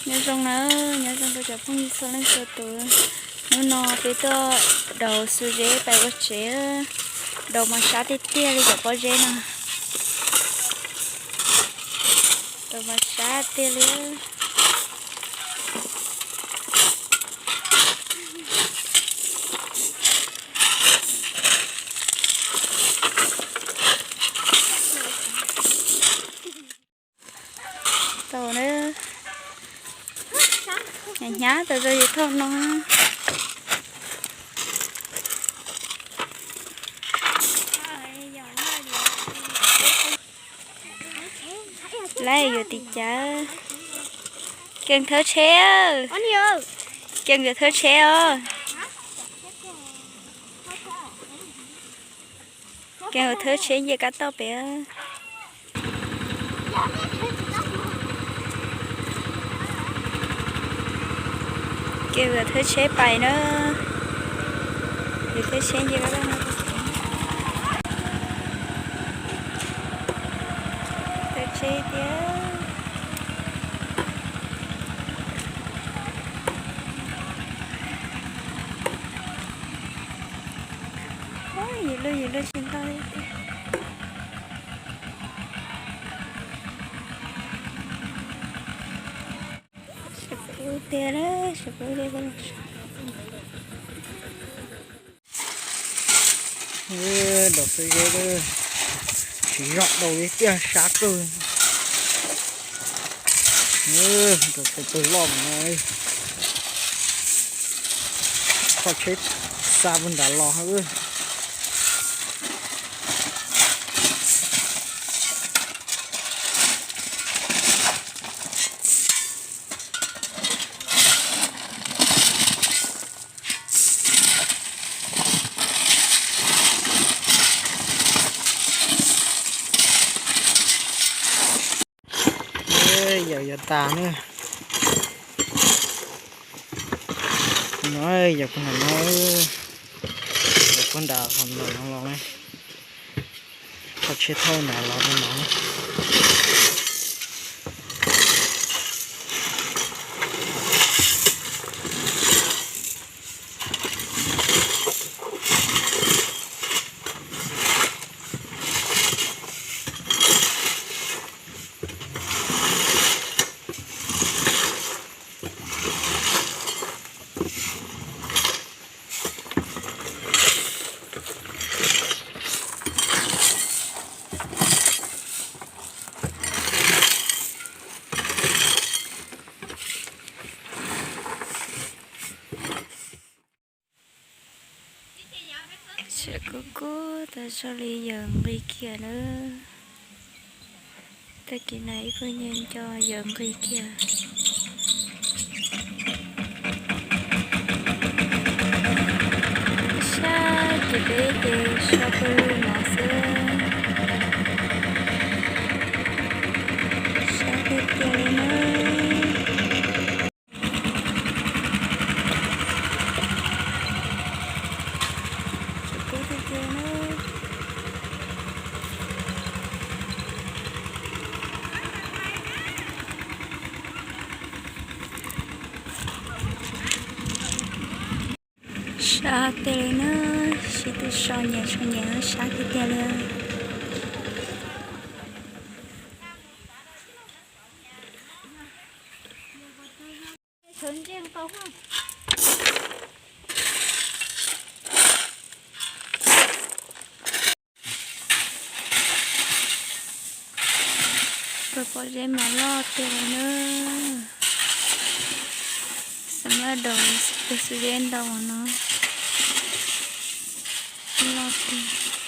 Nyob zoo na, nyob zoo rau cov phooj ywg txhua leej txhua tus. Hnub no peb tuaj daus xu zeb pais ua tsev. Daus mas sab tiag tiag li cov pob zeb no. Daus mas sab tiag li. Tau na, hnyav hnyav tau rau yus thauj no. Lawv yuav tim cawv. Kees thawb tsheb, Kees yuav thawb tsheb os. Kees yuav thawb tsheb nce kab tauj pem. Kees yuav thawb tsheb pais na. Yuav thawb tsheb nce kab tauj no. Thawb tsheb tiag. Yus luaj yus luaj tsis ntau li tiag. Sab pub tiag, sab pub tiag. Daus xwb zeb, tsis zoo daus li tiag, sab kawg. Daus tus pawg loj no, kho tsheb xa puag nrad los. Yawm yuav tas na. No yawm puag nram no, yawm puag nram qhov nram no los, kho tsheb thauj nrad los rau no. Sab kub kub tas zog li yawm nqis kiag lawm. Tag kis no ib pawg nyiag nco yawm nqis kiag. Sab ces peb ces so pawg lug no xwb. Sab tiag tiag li na. Sab kub tiag tiag na. Sab tiag li na, sib tw so nyias so nyias, sab tiag tiag li. Pawg pob zeb mas loj tiag li na. Xam maj daus pawg xwb zeb ntau no. Loj tiag.